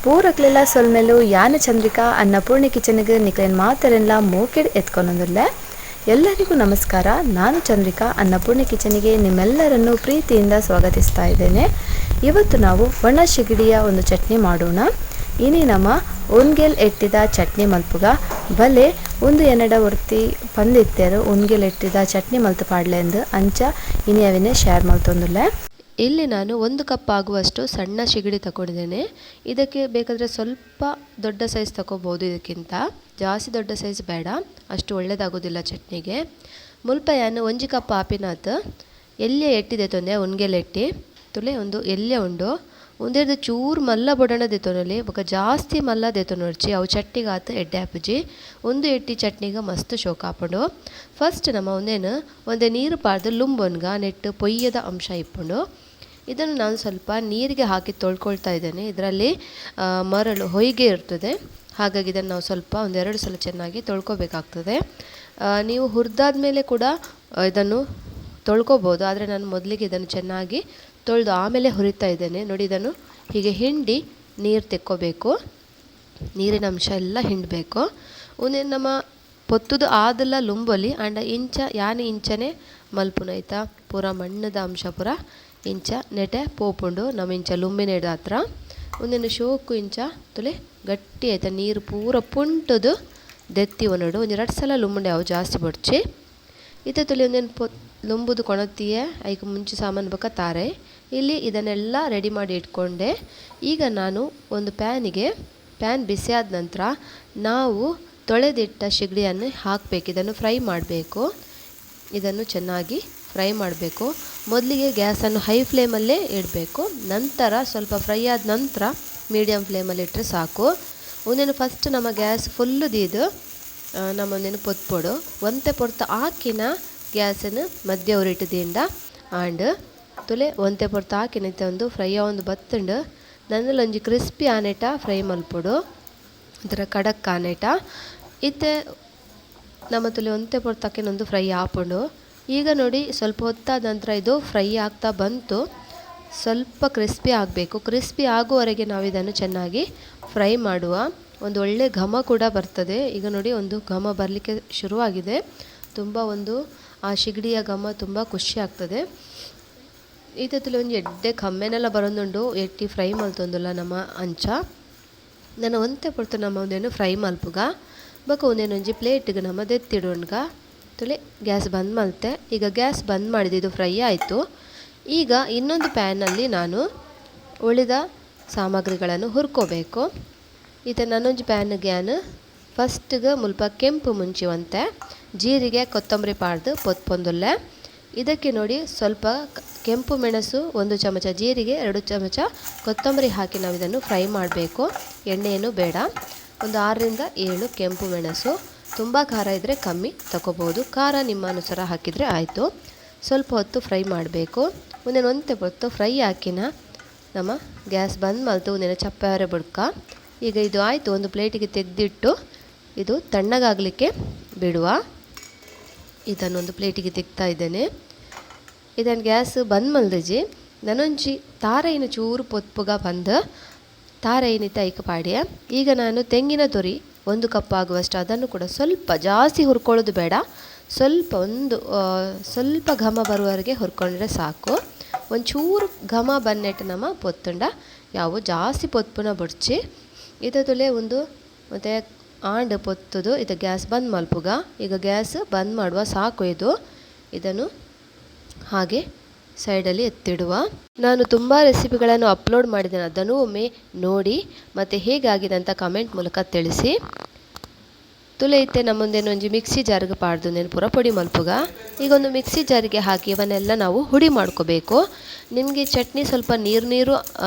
ಪೂರಕ್ಲೆಲ್ಲ ಸೊಲ್ಮೆಲು ಯಾನ ಚಂದ್ರಿಕಾ ಅನ್ನಪೂರ್ಣೆ ಕಿಚನ್ಗೆ ನಿಕ್ಲೆನ್ ಮಾತೆರೆನ್ಲ ಮೋಕೆಡ್ ಎತ್ಕೊನೊಂದುಲ್ಲೆ. ಎಲ್ಲರಿಗೂ ನಮಸ್ಕಾರ. ನಾನು ಚಂದ್ರಿಕಾ ಅನ್ನಪೂರ್ಣೆ ಕಿಚನಿಗೆ ನಿಮ್ಮೆಲ್ಲರನ್ನು ಪ್ರೀತಿಯಿಂದ ಸ್ವಾಗತಿಸ್ತಾ ಇದ್ದೇನೆ. ಇವತ್ತು ನಾವು ಒಣ ಶಿಗಡಿಯ ಒಂದು ಚಟ್ನಿ ಮಾಡೋಣ. ಇನಿ ನಮ್ಮ ಉನ್ಗೆಲ್ ಎಟ್ಟಿದ ಚಟ್ನಿ ಮಲ್ಪುಗ ಬಲೆ ಒಂದು ಎನ್ನಡ ಒರ್ತಿ ಪಂದಿತ್ತೆರು ಉನ್ಗೆಲ್ ಎಟ್ಟಿದ ಚಟ್ನಿ ಮಲ್ತು ಪಾಡ್ಲೆಂದು ಅಂಚ ಇನಿ ಅವಿನೆ ಶೇರ್ ಮಲ್ತೊಂದುಲ್ಲೆ. ಇಲ್ಲಿ ನಾನು 1 ಕಪ್ ಆಗುವಷ್ಟು ಸಣ್ಣ ಶಿಗಡಿ ತಗೊಂಡಿದ್ದೇನೆ. ಇದಕ್ಕೆ ಬೇಕಾದರೆ ಸ್ವಲ್ಪ ದೊಡ್ಡ ಸೈಜ್ ತಗೋಬೋದು, ಇದಕ್ಕಿಂತ ಜಾಸ್ತಿ ದೊಡ್ಡ ಸೈಜ್ ಬೇಡ, ಅಷ್ಟು ಒಳ್ಳೆಯದಾಗೋದಿಲ್ಲ ಚಟ್ನಿಗೆ. ಮುಲ್ಪಯಾನು 1 ಕಪ್ ಆಪಿನಾತ್ ಎಲ್ಯ ಎಟ್ಟಿದೆ ತೊಂದೆ ಉನ್ಗೆಲ್ ಎಟ್ಟಿ ತುಲೆ ಒಂದು ಎಲ್ಯ ಉಂಡು ಒಂದೆರ್ದು ಚೂರು ಮಲ್ಲ ಬೊಡಣ ದೆತೊನೊಲಿ ಬೊಕ ಜಾಸ್ತಿ ಮಲ್ಲ ದೆತೊನೊರ್ಚಿ ಅವು ಚಟ್ನಿಗಾತ್ ಎಡ್ಡೆ ಆಪುಜಿ. ಒಂದು ಎಟ್ಟಿ ಚಟ್ನಿಗೆ ಮಸ್ತ್ ಶೋಕ್ ಆಪುಂಡು. ಫಸ್ಟ್ ನಮ್ಮ ಒಂದೇನು ಒಂದೇ ನೀರು ಪಾಡ್ದು ಲುಂಬೊನ್ಗ ನೆಟ್ಟು ಪೊಯ್ಯದ ಅಂಶ ಇಪ್ಪುಂಡು. ಇದನ್ನು ನಾನು ಸ್ವಲ್ಪ ನೀರಿಗೆ ಹಾಕಿ ತೊಳ್ಕೊಳ್ತಾ ಇದ್ದೇನೆ. ಇದರಲ್ಲಿ ಮರಳು ಹೊಯ್ಗೆ ಇರ್ತದೆ, ಹಾಗಾಗಿ ಇದನ್ನು ನಾವು ಸ್ವಲ್ಪ ಒಂದೆರಡು ಸಲ ಚೆನ್ನಾಗಿ ತೊಳ್ಕೊಬೇಕಾಗ್ತದೆ. ನೀವು ಹುರಿದಾದ ಮೇಲೆ ಕೂಡ ಇದನ್ನು ತೊಳ್ಕೊಬೋದು, ಆದರೆ ನಾನು ಮೊದಲಿಗೆ ಇದನ್ನು ಚೆನ್ನಾಗಿ ತೊಳೆದು ಆಮೇಲೆ ಹುರಿತಾ ಇದ್ದೇನೆ. ನೋಡಿ, ಇದನ್ನು ಹೀಗೆ ಹಿಂಡಿ ನೀರು ತೆಕ್ಕೋಬೇಕು, ನೀರಿನ ಅಂಶ ಎಲ್ಲ ಹಿಂಡಬೇಕು. ಒಂದೇ ನಮ್ಮ ಪೊತ್ತುದು ಆದಲ್ಲ ಲುಂಬೊಲಿ ಆಂಡ ಇಂಚ ಯಾನ್ ಇಂಚನೆ ಮಲ್ಪುನ ಆಯ್ತಾ, ಪೂರ ಮಣ್ಣದ ಅಂಶ ಪೂರ ಇಂಚ ನೆಟೆ ಪೋಪುಂಡು ನಮ್ಮ ಇಂಚ ಲುಂಬಿನೆಡ್ ಹತ್ರ. ಒಂದೇನು ಶೋಕು ಇಂಚ ತುಲೆ ಗಟ್ಟಿ ಆಯ್ತಾ, ನೀರು ಪೂರ ಪುಂಟುದು ದೆತ್ತಿ ಒನಡು ಒಂಜಿ ರಡ್ಡ್ ಸಲ ಲುಂಬುಂಡೆ ಅವು ಜಾಸ್ತಿ ಬೊಡ್ಚಿ. ಇತ್ತೆ ತುಲೆ ಒಂದೇನು ಲುಂಬುದು ಕೊಣತಿಯೇ ಐಕ್ ಮುಂಚೆ ಸಾಮಾನು ಬೊಕ ತಾರೆ. ಇಲ್ಲಿ ಇದನ್ನೆಲ್ಲ ರೆಡಿ ಮಾಡಿ ಇಟ್ಕೊಂಡೆ. ಈಗ ನಾನು ಒಂದು ಪ್ಯಾನ್ ಬಿಸಿಯಾದ ನಂತರ ನಾವು ತೊಳೆದಿಟ್ಟ ಶಿಗಡಿಯನ್ನು ಹಾಕಬೇಕು. ಇದನ್ನು ಫ್ರೈ ಮಾಡಬೇಕು, ಇದನ್ನು ಚೆನ್ನಾಗಿ ಫ್ರೈ ಮಾಡಬೇಕು. ಮೊದಲಿಗೆ ಗ್ಯಾಸನ್ನು ಹೈ ಫ್ಲೇಮಲ್ಲೇ ಇಡಬೇಕು, ನಂತರ ಸ್ವಲ್ಪ ಫ್ರೈ ಆದ ನಂತರ ಮೀಡಿಯಮ್ ಫ್ಲೇಮಲ್ಲಿ ಇಟ್ಟರೆ ಸಾಕು. ಒಂದೇನು ಫಸ್ಟ್ ನಮ್ಮ ಗ್ಯಾಸ್ ಫುಲ್ಲು ದೀದು ನಮ್ಮೊಂದೇನು ಪೊತ್ಪೊಡು ಒಂತೆ ಪೊರ್ತು ಹಾಕಿನ ಗ್ಯಾಸನ್ನು ಮಧ್ಯ ಉರಿಟದಿಂದ ಆಂಡ್ ತುಲೆ ಒಂತೆ ಪೊರ್ತು ಹಾಕಿನ ಒಂದು ಫ್ರೈ ಒಂದು ಬತ್ತುಂಡು. ನನ್ನಲ್ಲೊಂಜಿ ಕ್ರಿಸ್ಪಿ ಆನೇಟ ಫ್ರೈ ಮಲ್ಪೊಡು, ಒಂಥರ ಕಡಕ್ ಆನೇಟ. ಇತ್ತೆ ನಮ್ಮ ತುಲೆ ಒಂತೆ ಪೊರ್ತು ಹಾಕಿನೊಂದು ಫ್ರೈ ಆಪುಂಡು. ಈಗ ನೋಡಿ ಸ್ವಲ್ಪ ಹೊತ್ತಾದ ನಂತರ ಇದು ಫ್ರೈ ಆಗ್ತಾ ಬಂತು. ಸ್ವಲ್ಪ ಕ್ರಿಸ್ಪಿ ಆಗಬೇಕು, ಕ್ರಿಸ್ಪಿ ಆಗುವವರೆಗೆ ನಾವು ಇದನ್ನು ಚೆನ್ನಾಗಿ ಫ್ರೈ ಮಾಡುವ. ಒಂದು ಒಳ್ಳೆ ಘಮ ಕೂಡ ಬರ್ತದೆ. ಈಗ ನೋಡಿ ಒಂದು ಘಮ ಬರಲಿಕ್ಕೆ ಶುರುವಾಗಿದೆ. ತುಂಬ ಒಂದು ಆ ಶಿಗಡಿಯ ಘಮ ತುಂಬ ಖುಷಿ ಆಗ್ತದೆ. ಇದರಲ್ಲಿ ಒಂದು ಎಡ್ಡೆ ಕಮ್ಮೆನೆಲ್ಲ ಬರೋದುಂಡು. ಎಟ್ಟಿ ಫ್ರೈ ಮಲ್ತೊಂದುಲ್ಲ ನಮ್ಮ ಅಂಚ ನನ್ನ ಒಂತೆ ಪೊರ್ತು ನಮ್ಮ ಒಂದೇನು ಫ್ರೈ ಮಲ್ಪುಗ ಬೊಕ ಒಂದೇನೊಂಜಿ ಪ್ಲೇಟ್ಗೆ ನಮ್ಮ ದೆತ್ತಿಡೋಣ್ಗ ತುಲೆ ಗ್ಯಾಸ್ ಬಂದ್ ಮಲ್ತೆ. ಈಗ ಗ್ಯಾಸ್ ಬಂದ್ ಮಾಡಿದೆ, ಇದು ಫ್ರೈ ಆಯಿತು. ಈಗ ಇನ್ನೊಂದು ಪ್ಯಾನಲ್ಲಿ ನಾನು ಉಳಿದ ಸಾಮಗ್ರಿಗಳನ್ನು ಹುರ್ಕೋಬೇಕು. ಇದು ನನ್ನೊಂಜಿ ಪ್ಯಾನ್ಗೆ ಯಾನ್ ಫಸ್ಟ್ಗೆ ಮುಲ್ಪ ಕೆಂಪು ಮುಂಚಿವಂತೆ ಜೀರಿಗೆ ಕೊತ್ತಂಬರಿ ಪಾಡ್ದು ಪೊತ್ಪೊಂದುಲ್ಲೆ. ಇದಕ್ಕೆ ನೋಡಿ ಸ್ವಲ್ಪ ಕೆಂಪು ಮೆಣಸು, 1 ಚಮಚ ಜೀರಿಗೆ, 2 ಚಮಚ ಕೊತ್ತಂಬರಿ ಹಾಕಿ ನಾವು ಇದನ್ನು ಫ್ರೈ ಮಾಡಬೇಕು. ಎಣ್ಣೆಯನ್ನು ಬೇಡ. ಒಂದು 6ರಿಂದ 7 ಕೆಂಪು ಮೆಣಸು, ತುಂಬ ಖಾರ ಇದ್ದರೆ ಕಮ್ಮಿ ತಗೋಬೋದು, ಖಾರ ನಿಮ್ಮ ಅನುಸಾರ ಹಾಕಿದರೆ ಆಯಿತು. ಸ್ವಲ್ಪ ಹೊತ್ತು ಫ್ರೈ ಮಾಡಬೇಕು. ಒಂದೇನು ಒಂತೆ ಹೊತ್ತು ಫ್ರೈ ಹಾಕಿನ ನಮ್ಮ ಗ್ಯಾಸ್ ಬಂದ್ ಮಲ್ತು ಒಂದೇನು ಚಪ್ಪಾರೆ ಬುಡ್ಕ. ಈಗ ಇದು ಆಯಿತು, ಒಂದು ಪ್ಲೇಟಿಗೆ ತೆಗೆದಿಟ್ಟು ಇದು ತಣ್ಣಗಾಗಲಿಕ್ಕೆ ಬಿಡುವ. ಇದನ್ನೊಂದು ಪ್ಲೇಟಿಗೆ ತೆಗ್ತಾ ಇದ್ದೇನೆ. ಇದನ್ನು ಗ್ಯಾಸ್ ಬಂದ್ ಮಲ್ದಜಿ ನನೊಂಜಿ ತಾರೈನ ಚೂರು ಪೊತ್ಪುಗ ಬಂದು ತಾರೈನಿತ ಐಕ ಪಾಡ್ಯ. ಈಗ ನಾನು ತೆಂಗಿನ ತುರಿ 1 ಕಪ್ ಆಗುವಷ್ಟು ಅದನ್ನು ಕೂಡ ಸ್ವಲ್ಪ ಜಾಸ್ತಿ ಹುರ್ಕೊಳ್ಳೋದು ಬೇಡ, ಸ್ವಲ್ಪ ಒಂದು ಸ್ವಲ್ಪ ಘಮ ಬರುವವರೆಗೆ ಹುರ್ಕೊಂಡ್ರೆ ಸಾಕು. ಒಂಚೂರು ಘಮ ಬನ್ನೆಟ್ಟು ನಮ್ಮ ಪೊತ್ತುಂಡ ಯಾವ ಜಾಸ್ತಿ ಪೊತ್ಪುನ ಬೊಡ್ಚಿ. ಇದರಲ್ಲೇ ಒಂದು ಮತ್ತು ಆಂಡ್ ಪೊತ್ತುದು ಇದು ಗ್ಯಾಸ್ ಬಂದ್ ಮಲ್ಪುಗ. ಈಗ ಗ್ಯಾಸ್ ಬಂದ್ ಮಾಡುವ ಸಾಕು. ಇದು ಇದನ್ನು ಹಾಗೆ ಸೈಡಲ್ಲಿ ಎತ್ತಿಡುವ. ನಾನು ತುಂಬ ರೆಸಿಪಿಗಳನ್ನು ಅಪ್ಲೋಡ್ ಮಾಡಿದ್ದೇನೆ, ಅದನ್ನು ಒಮ್ಮೆ ನೋಡಿ ಮತ್ತು ಹೇಗಾಗಿದೆ ಅಂತ ಕಮೆಂಟ್ ಮೂಲಕ ತಿಳಿಸಿ. ತುಲೆ ಇತ್ತೆ ನಮ್ಮೊಂದೇನು ಒಂಜಿ ಮಿಕ್ಸಿ ಜಾರಿಗೆ ಪಾಡ್ದು ಒಂದೇನು ಪೂರ ಪೊಡಿ ಮಲ್ಪುಗ. ಈಗ ಒಂದು ಮಿಕ್ಸಿ ಜಾರಿಗೆ ಹಾಕಿ ಇವನ್ನೆಲ್ಲ ನಾವು ಹುಡಿ ಮಾಡ್ಕೋಬೇಕು. ನಿಮಗೆ ಚಟ್ನಿ ಸ್ವಲ್ಪ ನೀರು ನೀರು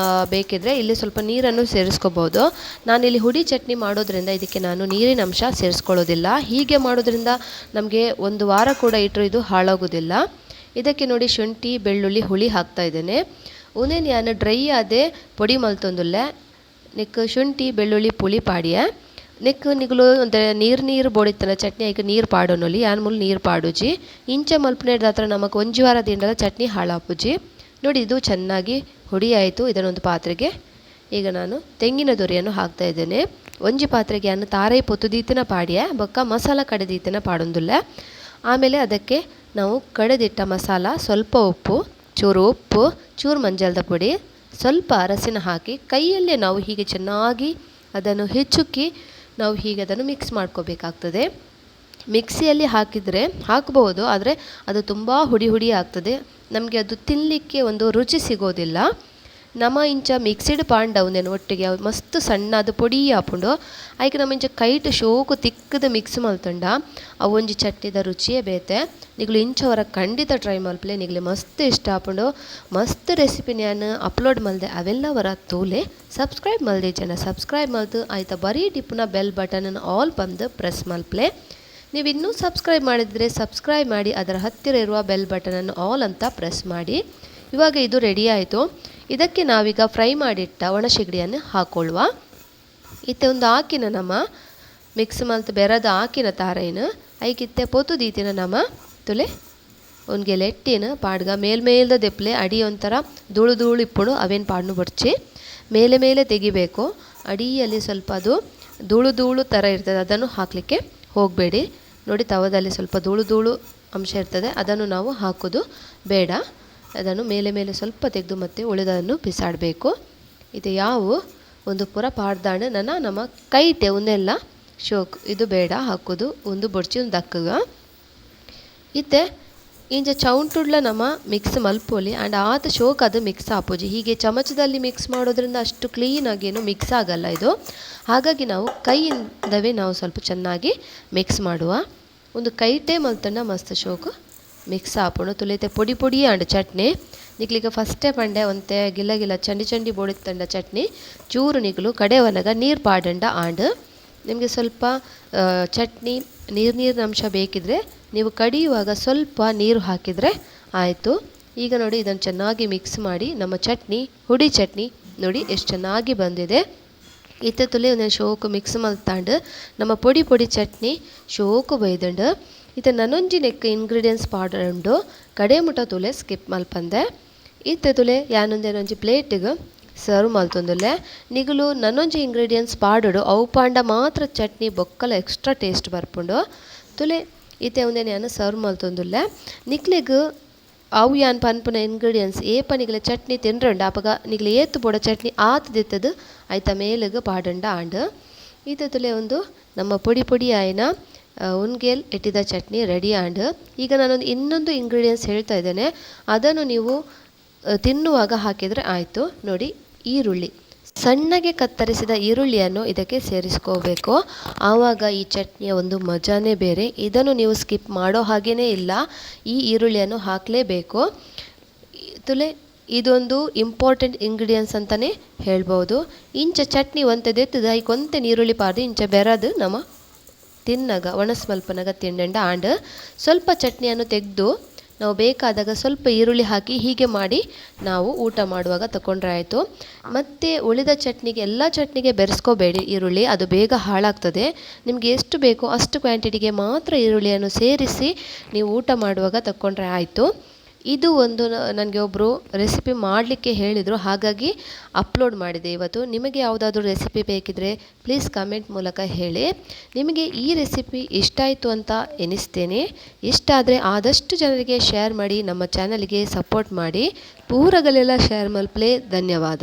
ಬೇಕಿದ್ರೆ ಇಲ್ಲಿ ಸ್ವಲ್ಪ ನೀರನ್ನು ಸೇರಿಸ್ಕೋಬೋದು. ನಾನಿಲ್ಲಿ ಹುಡಿ ಚಟ್ನಿ ಮಾಡೋದ್ರಿಂದ ಇದಕ್ಕೆ ನಾನು ನೀರಿನ ಅಂಶ ಸೇರಿಸ್ಕೊಳ್ಳೋದಿಲ್ಲ. ಹೀಗೆ ಮಾಡೋದ್ರಿಂದ ನಮಗೆ ಒಂದು ವಾರ ಕೂಡ ಇಟ್ಟರೂ ಇದು ಹಾಳಾಗೋದಿಲ್ಲ. ಇದಕ್ಕೆ ನೋಡಿ ಶುಂಠಿ ಬೆಳ್ಳುಳ್ಳಿ ಹುಳಿ ಹಾಕ್ತಾ ಇದ್ದೇನೆ. ಉನೇನು ಯಾನ್ ಡ್ರೈ ಆದೆ ಪೊಡಿ ಮಲ್ತೊಂದುಲ್ಲೆ. ನಿಕ್ ಶುಂಠಿ ಬೆಳ್ಳುಳ್ಳಿ ಪುಳಿ ಪಾಡಿಯ ನಿಕ್ ನಿಗುಲು ಒಂತೆ ನೀರು ನೀರು ಬೋಡಿತ್ತನ ಚಟ್ನಿ ಐಕ್ ನೀರು ಪಾಡೊನೊಲಿ ಯಾನ್ ಮೂಲು ನೀರು ಪಾಡುಜಿ. ಇಂಚ ಮಲ್ಪುನೆಡ್ದಾತ್ರ ನಮಕ್ ಒಂಜಿ ವಾರ ದಿಂಡಲ ಚಟ್ನಿ ಹಾಳಾಪುಜಿ. ನೋಡಿ ಇದು ಚೆನ್ನಾಗಿ ಹುಡಿ ಆಯಿತು. ಇದನ್ನೊಂದು ಪಾತ್ರೆಗೆ ಈಗ ನಾನು ತೆಂಗಿನ ದೊರೆಯನ್ನು ಹಾಕ್ತಾ ಇದ್ದೇನೆ. ಒಂಜಿ ಪಾತ್ರೆಗೆ ಅನ್ನು ತಾರೈ ಪೊತ್ತುದೀತಿನ ಪಾಡಿಯ ಬೊಕ್ಕ ಮಸಾಲ ಕಡೆದೀತಿನ ಪಾಡೊಂದುಲ್ಲ. ಆಮೇಲೆ ಅದಕ್ಕೆ ನಾವು ಕಡೆದಿಟ್ಟ ಮಸಾಲ, ಸ್ವಲ್ಪ ಉಪ್ಪು, ಚೂರು ಉಪ್ಪು, ಚೂರು ಮಂಜಲ್ದ ಪುಡಿ, ಸ್ವಲ್ಪ ಅರಸಿನ ಹಾಕಿ ಕೈಯಲ್ಲೇ ನಾವು ಹೀಗೆ ಚೆನ್ನಾಗಿ ಅದನ್ನು ಹೆಚ್ಚುಕ್ಕಿ ನಾವು ಹೀಗೆ ಅದನ್ನು ಮಿಕ್ಸ್ ಮಾಡ್ಕೋಬೇಕಾಗ್ತದೆ. ಮಿಕ್ಸಿಯಲ್ಲಿ ಹಾಕಿದರೆ ಹಾಕಬಹುದು, ಆದರೆ ಅದು ತುಂಬ ಹುಡಿ ಹುಡಿ ಆಗ್ತದೆ, ನಮಗೆ ಅದು ತಿನ್ನಲಿಕ್ಕೆ ಒಂದು ರುಚಿ ಸಿಗೋದಿಲ್ಲ. ನಮ್ಮ ಇಂಚ ಮಿಕ್ಸಿಡ್ ಪಾಂಡ ಒಂದೇನು ಒಟ್ಟಿಗೆ ಅವು ಮಸ್ತ್ ಸಣ್ಣ ಅದು ಪೊಡಿ ಆಪುಂಡು. ಐಕ್ ನಮ್ಮ ಇಂಚ ಕೈಟ್ ಶೋಕು ತಿಕ್ಕದ ಮಿಕ್ಸ್ ಮಲ್ತುಂಡ ಅವು ಒಂಜಿ ಚಟ್ನಿದ ರುಚಿಯೇ ಬೇತೆ. ನಿಗುಲು ಇಂಚವರ ಖಂಡಿತ ಟ್ರೈ ಮಲ್ಪಲೆ, ನಿಗುಲು ಮಸ್ತ್ ಇಷ್ಟ ಆಪುಂಡು. ಮಸ್ತ್ ರೆಸಿಪಿ ನಾನು ಅಪ್ಲೋಡ್ ಮಲ್ದೆ ಅವೆಲ್ಲವರ ತೂಲೆ. ಸಬ್ಸ್ಕ್ರೈಬ್ ಮಲ್ದೆ ಜನ ಸಬ್ಸ್ಕ್ರೈಬ್ ಮಲ್ತು ಆಯ್ತಾ ಬರೀ ಟಿಪ್ಪುನ bell button all ಬಂದು ಪ್ರೆಸ್ ಮಲ್ಪಲೆ. ನೀವು ಇನ್ನೂ ಸಬ್ಸ್ಕ್ರೈಬ್ ಮಾಡಿದರೆ ಸಬ್ಸ್ಕ್ರೈಬ್ ಮಾಡಿ ಅದರ ಹತ್ತಿರ ಇರುವ ಬೆಲ್ ಬಟನನ್ನು ಆಲ್ ಅಂತ ಪ್ರೆಸ್ ಮಾಡಿ. ಇವಾಗ ಇದು ರೆಡಿ ಆಯಿತು. ಇದಕ್ಕೆ ನಾವೀಗ ಫ್ರೈ ಮಾಡಿಟ್ಟ ಒಣಶಿಗಡಿಯನ್ನು ಹಾಕೊಳ್ಳುವ. ಇತ್ತೆ ಒಂದು ಹಾಕಿನ ನಮ್ಮ ಮಿಕ್ಸ್ ಮಲ್ತ್ ಬೆರದ ಹಾಕಿನ ತಾರೈನು ಐಕಿತ್ತೆ ಪೊತು ದೀತಿನ ನಮ್ಮ ತುಲೆ ಒಂದ್ಗೆ ಲೆಟ್ಟಿನ ಪಾಡ್ಗ ಮೇಲ್ಮೇಲ್ದ ದೆಪ್ಲೆ ಅಡಿ ಒಂಥರ ಧೂಳು ಧೂಳು ಇಪ್ಪುಡು ಅವೇನು ಪಾಡ್ನು ಬಡ್ಚಿ ಮೇಲೆ ಮೇಲೆ ತೆಗಿಬೇಕು. ಅಡಿಯಲ್ಲಿ ಸ್ವಲ್ಪ ಅದು ಧೂಳು ಧೂಳು ಥರ ಇರ್ತದೆ, ಅದನ್ನು ಹಾಕಲಿಕ್ಕೆ ಹೋಗಬೇಡಿ. ನೋಡಿ ತವದಲ್ಲಿ ಸ್ವಲ್ಪ ಧೂಳು ಧೂಳು ಅಂಶ ಇರ್ತದೆ, ಅದನ್ನು ನಾವು ಹಾಕೋದು ಬೇಡ. ಅದನ್ನು ಮೇಲೆ ಮೇಲೆ ಸ್ವಲ್ಪ ತೆಗೆದು ಮತ್ತೆ ಉಳಿದನ್ನು ಬಿಸಾಡಬೇಕು. ಇದು ಯಾವ ಒಂದು ಪುರ ಪಾಡ್ದಾಣ ನನ್ನ ನಮ್ಮ ಕೈಟೆ ಒಂದೆಲ್ಲ ಶೋಕ್ ಇದು ಬೇಡ ಹಾಕೋದು, ಒಂದು ಬೊಡ್ಚಿ ಒಂದು ದಕ್ಕಗ. ಇತ್ತೆ ಇಂಚ ಚೌಂಟುಡ್ಲ ನಮ್ಮ ಮಿಕ್ಸ್ ಮಲ್ಪೊಲಿ ಆ್ಯಂಡ್ ಆತ ಶೋಕ್ ಅದು ಮಿಕ್ಸ್ ಆಪೋಜಿ. ಹೀಗೆ ಚಮಚದಲ್ಲಿ ಮಿಕ್ಸ್ ಮಾಡೋದ್ರಿಂದ ಅಷ್ಟು ಕ್ಲೀನಾಗೇನು ಮಿಕ್ಸ್ ಆಗಲ್ಲ ಇದು. ಹಾಗಾಗಿ ನಾವು ಕೈಯಿಂದವೇ ನಾವು ಸ್ವಲ್ಪ ಚೆನ್ನಾಗಿ ಮಿಕ್ಸ್ ಮಾಡುವ. ಒಂದು ಕೈಟೆ ಮಲ್ತಂಡ ಮಸ್ತ್ ಶೋಕು ಮಿಕ್ಸ್ ಆಪುಂಡು. ತುಲಿತೆ ಪೊಡಿ ಪೊಡಿ ಆಂಡ್ ಚಟ್ನಿ ನಿಕ್ಲಿಗ ಫಸ್ಟೇ ಪಂಡೆ ಒಂತೆ ಗಿಲ್ಲ ಗಿಲ್ಲ ಚಂಡಿ ಚಂಡಿ ಬೋಡಿತ್ತಂಡ ಚಟ್ನಿ ಚೂರು ನಿಕ್ಲು ಕಡೆವನಗ ನೀರು ಪಾಡಂಡ ಆಂಡ್. ನಿಮಗೆ ಸ್ವಲ್ಪ ಚಟ್ನಿ ನೀರು ನೀರಿನ ಅಂಶ ಬೇಕಿದ್ರೆ ನೀವು ಕಡಿಯುವಾಗ ಸ್ವಲ್ಪ ನೀರು ಹಾಕಿದರೆ ಆಯಿತು. ಈಗ ನೋಡಿ ಇದನ್ನು ಚೆನ್ನಾಗಿ ಮಿಕ್ಸ್ ಮಾಡಿ ನಮ್ಮ ಚಟ್ನಿ ಹುಡಿ ಚಟ್ನಿ ನೋಡಿ ಎಷ್ಟು ಚೆನ್ನಾಗಿ ಬಂದಿದೆ. ಇತ್ತೆ ತುಲೆ ಒಂದೊಂದು ಶೋಕು ಮಿಕ್ಸ್ ಮಲ್ತಾಂಡು ನಮ್ಮ ಪೊಡಿ ಪೊಡಿ ಚಟ್ನಿ ಶೋಕು ಬೈದಂಡು. ಇತ್ತೆ ನನೊಂಜಿ ನೆಕ್ ಇಂಗ್ರೀಡಿಯೆಂಟ್ಸ್ ಪಾಡರ್ ಉಂಡು ಕಡೆ ಮುಟ ತುಲೆ ಸ್ಕಿಪ್ ಮಲ್ಪಂದೆ. ಇತ್ತೆ ತುಲೆ ಯಾನೊಂದೇನೊಂಜಿ ಪ್ಲೇಟಿಗೆ ಸರ್ವ್ ಮಲ್ತೊಂದುಲ್ಲೆ. ನಿಗುಲು ನನೊಂಜಿ ಇಂಗ್ರೀಡಿಯೆಂಟ್ಸ್ ಪಾಡೋಡು ಅವು ಪಾಂಡ ಮಾತ್ರ ಚಟ್ನಿ ಬೊಕ್ಕಲ ಎಕ್ಸ್ಟ್ರಾ ಟೇಸ್ಟ್ ಬರ್ಪುಂಡು. ತುಲೆ ಇತ್ತೆ ಒಂದೇನು ಯಾನು ಸರ್ವ್ ಮಲ್ತೊಂದುಲ್ಲೆ. ನಿಕ್ಲೆಗ್ ಅವು ಯಾನ್ ಪನ್ಪುನ ಇಂಗ್ರೀಡಿಯೆಂಟ್ಸ್ ಏಪ ನಿಗಲ ಚಟ್ನಿ ತಿನ್ರಂಡ ಅಪಗ ನಿಗಲ ಏತು ಬೋಡ ಚಟ್ನಿ ಆತದಿತ್ತದು ಆಯ್ತ ಮೇಲಗ ಪಾಡಂಡ ಆಂಡ್. ಇತ್ತೆ ತುಲೆ ಒಂದು ನಮ್ಮ ಪೊಡಿ ಪೊಡಿ ಆಯ್ನ ಉನ್ಗೇಲ್ ಎಟ್ಟಿದ ಚಟ್ನಿ ರೆಡಿ ಆಂಡ್. ಈಗ ನಾನೊಂದು ಇನ್ನೊಂದು ಇಂಗ್ರೀಡಿಯೆಂಟ್ಸ್ ಹೇಳ್ತಾ ಇದ್ದೇನೆ, ಅದನ್ನು ನೀವು ತಿನ್ನುವಾಗ ಹಾಕಿದರೆ ಆಯಿತು. ನೋಡಿ ಈರುಳ್ಳಿ ಸಣ್ಣಗೆ ಕತ್ತರಿಸಿದ ಈರುಳ್ಳಿಯನ್ನು ಇದಕ್ಕೆ ಸೇರಿಸ್ಕೋಬೇಕು. ಆವಾಗ ಈ ಚಟ್ನಿಯ ಒಂದು ಮಜಾನೇ ಬೇರೆ. ಇದನ್ನು ನೀವು ಸ್ಕಿಪ್ ಮಾಡೋ ಹಾಗೇ ಇಲ್ಲ, ಈ ಈರುಳ್ಳಿಯನ್ನು ಹಾಕಲೇಬೇಕು. ತುಲೆ ಇದೊಂದು ಇಂಪಾರ್ಟೆಂಟ್ ಇಂಗ್ರೀಡಿಯೆಂಟ್ಸ್ ಅಂತಲೇ ಹೇಳ್ಬೋದು. ಇಂಚ ಚಟ್ನಿ ಒಂತೆದೆತ್ತದ ಐಕೊಂತೆ ನೀರುಳ್ಳಿ ಪಾರ್ದು ಇಂಚ ಬೆರದು ನಮ್ಮ ತಿನ್ನಾಗ ಒಣಸ್ಮಲ್ಪನಾಗ ತಿಂಡಂಡ ಆಂಡ್. ಸ್ವಲ್ಪ ಚಟ್ನಿಯನ್ನು ತೆಗೆದು ನಾವು ಬೇಕಾದಾಗ ಸ್ವಲ್ಪ ಈರುಳ್ಳಿ ಹಾಕಿ ಹೀಗೆ ಮಾಡಿ ನಾವು ಊಟ ಮಾಡುವಾಗ ತಗೊಂಡ್ರೆ ಆಯಿತು. ಮತ್ತು ಉಳಿದ ಚಟ್ನಿಗೆ ಎಲ್ಲ ಚಟ್ನಿಗೆ ಬೆರೆಸ್ಕೋಬೇಡಿ ಈರುಳ್ಳಿ, ಅದು ಬೇಗ ಹಾಳಾಗ್ತದೆ. ನಿಮಗೆ ಎಷ್ಟು ಬೇಕೋ ಅಷ್ಟು ಕ್ವಾಂಟಿಟಿಗೆ ಮಾತ್ರ ಈರುಳ್ಳಿಯನ್ನು ಸೇರಿಸಿ ನೀವು ಊಟ ಮಾಡುವಾಗ ತಗೊಂಡ್ರೆ ಆಯಿತು. ಇದು ಒಂದು ನನಗೆ ಒಬ್ಬರು ರೆಸಿಪಿ ಮಾಡಲಿಕ್ಕೆ ಹೇಳಿದರು, ಹಾಗಾಗಿ ಅಪ್ಲೋಡ್ ಮಾಡಿದೆ ಇವತ್ತು. ನಿಮಗೆ ಯಾವುದಾದ್ರೂ ರೆಸಿಪಿ ಬೇಕಿದ್ದರೆ ಪ್ಲೀಸ್ ಕಮೆಂಟ್ ಮೂಲಕ ಹೇಳಿ. ನಿಮಗೆ ಈ ರೆಸಿಪಿ ಇಷ್ಟ ಆಯಿತು ಅಂತ ಎನಿಸ್ತೇನೆ. ಇಷ್ಟ ಆದರೆ ಆದಷ್ಟು ಜನರಿಗೆ ಶೇರ್ ಮಾಡಿ, ನಮ್ಮ ಚಾನಲ್ಗೆ ಸಪೋರ್ಟ್ ಮಾಡಿ. ಪೂರಗಲೆಲ್ಲ ಶೇರ್ ಮಲ್ಪ್ಲೆ. ಧನ್ಯವಾದ.